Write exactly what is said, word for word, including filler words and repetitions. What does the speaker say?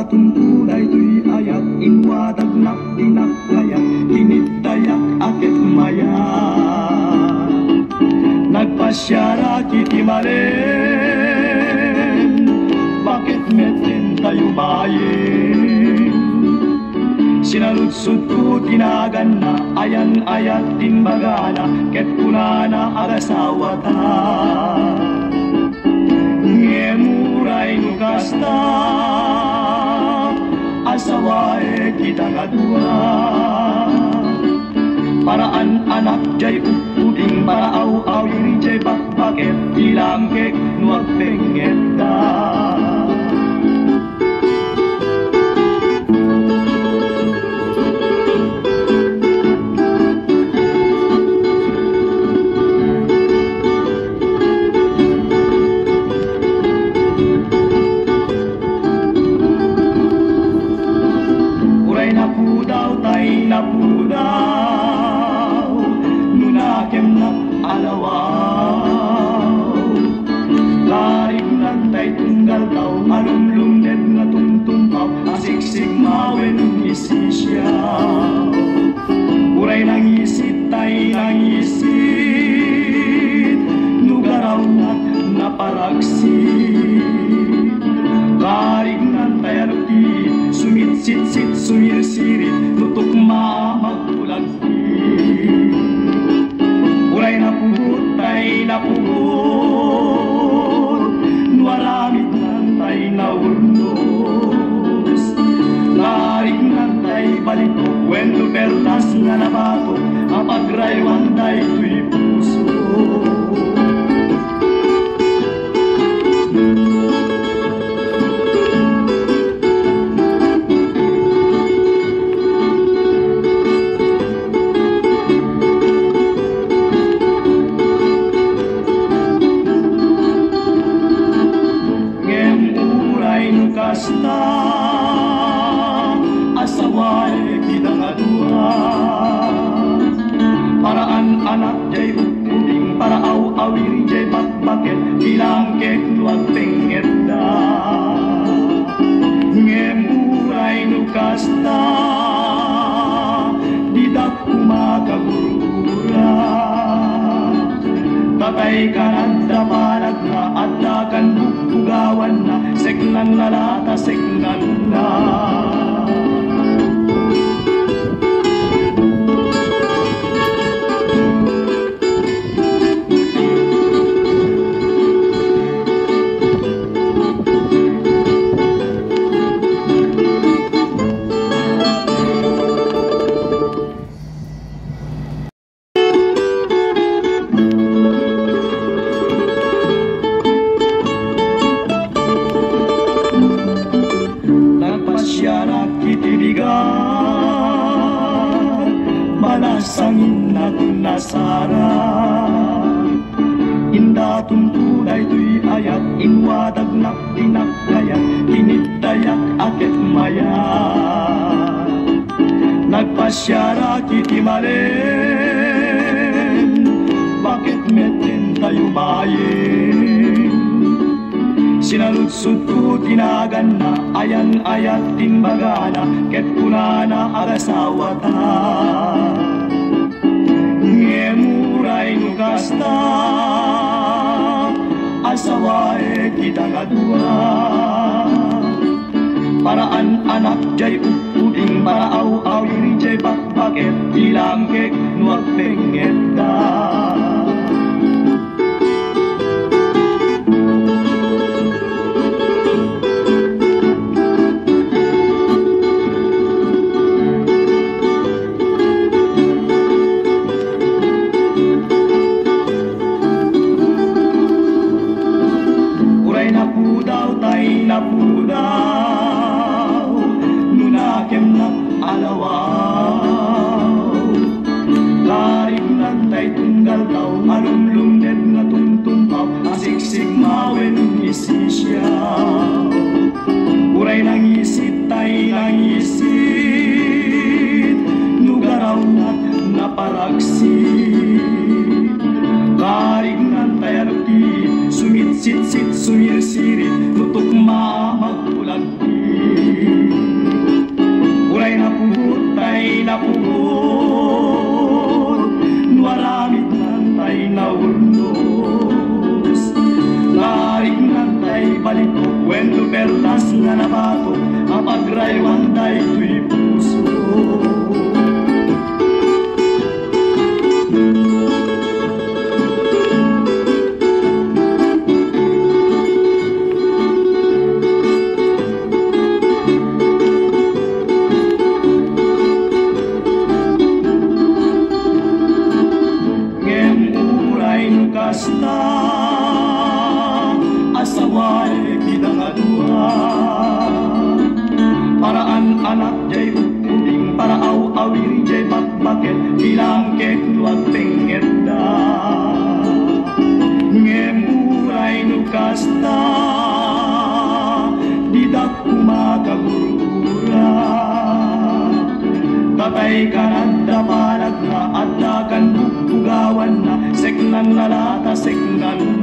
Tumpo daytoy ayat, inwadagnak dinak kayat, kinitdayak a ket mayat. Nagpasiarak iti malem, baket met dentayo mayen. Sinaludsodko ti naganna, ayan-ayat ti imbagana, ket kunana, agasawata. Ngem uray no kasta, asawaek ita nga dua. Paraan anak jay ukkuting, paraaw-awir jay bakbaket, ilangkek no agpengngetta. Uray napudaw tay napudaw, no nakemnak alawaw. Larignan tay tunggal taw, alumlumned nga tumtumpaw, asiksigmawen isisiaw. Uray nangisit tay nangisit, no garawnak naparagsit. Larignan tay alukit, sumitsitsit, sumirsirit, no tukma magkulagsit. Uray napugot tay napugot, no aramidnan tay naurnos. Larignan tay balitok, wenno perlas nga nabatok, a pagraywan daytoy puso. Ngem uray no kasta, asawaek ita nga dua. Paraan anak jay ukkuting, paraaw-awir jay bakbaket, ilangkek no agpengngetta. Ngem uray no kasta, didak koma kagurgura. Tatay kanadda panagna, adda kan bugbugawanna, seknanna la ta seknanna. Nagpasiarak iti bigat, balasangin a nasarak. Indatumko daytoy ayat, inwadagnak dinak kayat, kinitdayak a ket mayat. Nagpasiarak iti malem, baket met dentayo mayen. Sinaludsodko ti naganna, ayan-ayat ti imbagana, ket kunana, agasawata. Ngem uray no kasta, asawaek ita nga dua. Paraan anak jay ukkuting, paraaw-awir jay bakbaket, ilangkek no agpengngetta. Uray napudaw tay napudaw, no nakemnak alawaw. Larignan tay tunggal taw, alumlumned nga tumtumpaw, asiksigmawen isisiaw. Uray nangisit tay nangisit, no garawnak naparagsit. Larignan tay alukit, sumitsitsit, sumirsirit, no tukma magkulagpit. Napuot no aramidnan tay naurnos, nariknan tay balikok wenno perlas nga nabatok a pagraywan daytoy puso. Ngem uray no kasta, asaway kita nga dua. Paraan anak jay ukubing, paraaw-awir jay bakbaket, bilang ket no agpengngetta. Ngem uray no kasta, didak koma kagur-ura. Tatay kan adda panagna, adda kan bugbugawanna, seknanna la ta seknan